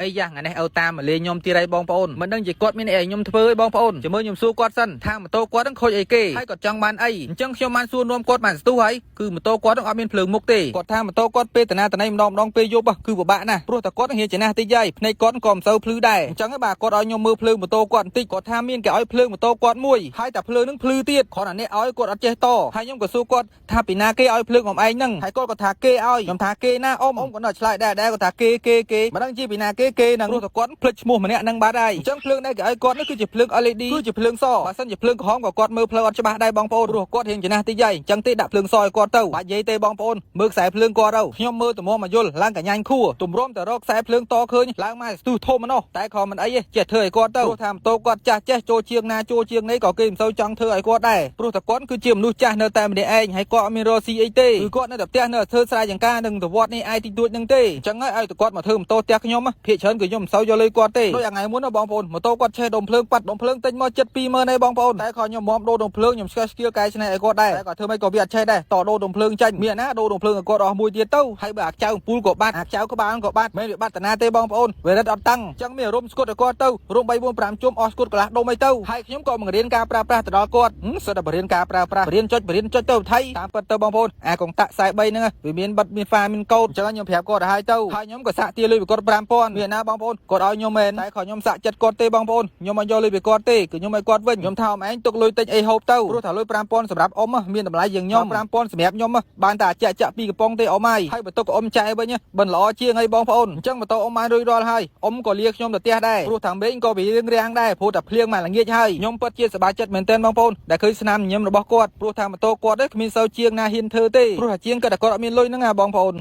អីយ៉ាថ្ងៃនេះឪតាមមកលេងខ្ញុំទៀតហើយបងប្អូនមិនដឹងជាគាត់មានអីឲ្យខ្ញុំធ្វើឯងបងប្អូនចាំមើលខ្ញុំសួរគាត់សិនថាម៉ូតូគាត់នឹងខូចអីគេហើយគាត់ចង់បានអីអញ្ចឹងខ្ញុំបានសួរនាំគាត់បានស្ទុះហើយគឺម៉ូតូគាត់នឹងអត់មានភ្លើងមុខទេគាត់ថាម៉ូតូគាត់ពេលតាណាតណៃម្ដងម្ដងពេលយប់គឺពិបាកណាស់ព្រោះតែគាត់នឹងរៀនចំណាស់តិចហើយភ្នែកគាត់ក៏មិនសូវភ្លឺដែរអញ្ចឹងបាទគាត់ឲ្យខ្ញុំមើលភ្លើងម៉ូតូគាត់បន្តិចគាត់ថាមានគេឲ្យភ្លើងម៉ូតូគាត់មួយហើយតែភ្លើងនឹងភ្លឺទៀតគ្រាន់តែនេះឲ្យគាត់អត់ចេះតហើយខ្ញុំក៏សួរគាត់ថាពីណាគេឲ្យភ្លើងអមឯងហ្នឹងហើយគាត់ក៏ថាគេឲ្យខ្ញុំថាគេណាអ៊ំអ៊ំក៏នៅឆ្លើយដែរដែរគាត់ថាគេគេគេមិនដឹងជាពីណាគេគេហ្នឹងព្រោះតែគាត់ភ្លេចឈ្មោះម្នាក់ហ្នឹងបាត់ហើយអញ្ចឹងភ្លើងដែលគេឲ្យគាត់នេះគឺជាភ្លើង LED គឺជាភ្លើងសបើសិនជាភ្លើងក្រហមក៏គាត់មើលផ្លូវអត់ច្បាស់ដែរបងប្អូនព្រោះគាត់រៀងចំណាស់តិចហើយអញ្ចឹងទេដាក់ភ្លើងសឲ្យគាត់ទៅបាច់និយាយទេបងប្អូនមើលខ្សែភ្លើងគាត់ទៅខ្ញុំមើលតម្រាំមកយល់ឡើងកញ្ញាញ់ខួរទម្រាំតែរកខ្សែភ្លើងតឃើញឡើងមកស្ទុះធំម្នោះតែក៏មិនអីទេចេះធ្វើឲ្យគាត់ទៅព្រោះថាម៉ូតូគាត់ចាស់ចេះចូលជាងណាចូលជាងនេះក៏គេមិនសូវចង់ធ្វើឲ្យគាត់ដែរព្រោះតែគាត់គឺជាមនុស្សចាស់នៅតែម្នាក់ឯងហើយគាត់អត់មានរកស៊ីអីទេគឺគាត់នៅតែផ្ទះនៅតែធ្វើស្រែចម្ការនិងទៅវត្តនេះឯងតិចតួចនឹងទេអញ្ចឹងហើយឲ្យតែគាត់មកធ្វើម៉ូតូផ្ទះខ្ញុំភាគច្រើនគឺខ្ញុំមិនសូវយកលុយគាត់ទេដូចថ្ងៃមុនណាបងប្អូនម៉ូតូគាត់ឆេះដុំភ្លើងប៉ាត់ដុំភ្លើងទិញមកចិត្ត20000ឯងបងប្អូនតែក៏ខ្ញុំមកដូរដុំភ្លើងខ្ញុំស្កេះស្គៀលកែច្នៃឲ្យគាត់ដែរតែគាត់ធ្វើម៉េចក៏វាអត់ឆេះដែរតដូរដុំភ្លើងចាញ់មានណាដូរដុំភ្លើងឲ្យគាត់អស់មួយទៀតទៅហើយបើអាចៅអំពូលក៏បាត់អាចៅក្បាលក៏បាត់មិនវាបាត់តាណាទេបងប្អូនវារឹតអត់តាំងអញ្ចឹងមានរំស្គត់ឲ្យគាត់ទៅរំ3 4 5ជុំអស់ស្គត់កន្លះដុំអីទៅហើយខ្ញុំក៏បង្រៀនការប្រើប្រាស់ទៅដល់គាត់សិតតែបង្រៀនការប្រើប្រាស់បង្រៀនចុចបង្រៀនចុចទៅថៃតាមពិតទៅបងប្អូនអាកុងតាក់43ហ្នឹងវាមានបិទមានហ្វាមានកូដអញ្ចឹងខ្ញុំប្រាប់គាត់ទៅហើយទៅហើយខ្ញុំក៏សាក់ទាលុយពីគាត់5000មានណាបងប្អូនគាត់ឲ្យខ្ញុំមែនតែក៏ខ្ញុំសាក់ចិត្តគាត់ទេបងប្អូនខ្ញុំអត់យកលុយពីគាត់ទេគឺខ្ញុំឲ្យគាត់វិញខ្ញុំថាអមឯងទុកលុយទិញអីហូបទៅព្រោះថាលុយ5000សម្រាប់អ៊ំមានតម្លៃជាងខ្ញុំ5000សម្រាប់ខ្ញុំបានតែចាក់ចាក់ពីកំប៉ុងទេអ៊ំហើយហើយបើទុកអ៊ំចាយវិញបិណ្ឌល្អជាងអីបងប្អូនអញ្ចឹងម៉ូតូអ៊ំបានរួចរាល់ហើយអ៊ំក៏លាខ្ញុំទៅផ្ទះដែរព្រោះថាមេងក៏វារៀងរាំងដែរព្រោះតែភ្លៀងមកល្ងាចហើយខ្ញុំពិតជាសប្បាយចិត្តមែនទែនបងប្អូនដែលឃើញស្នាមញញឹមរបស់គាត់ព្រោះថាម៉ូតូគាត់គ្មានសូវជាងណាហ៊ានធ្វើទេព្រោះថាជាងគាត់តែគាត់អត់មានលុយហ្នឹងណាបងប្អូន។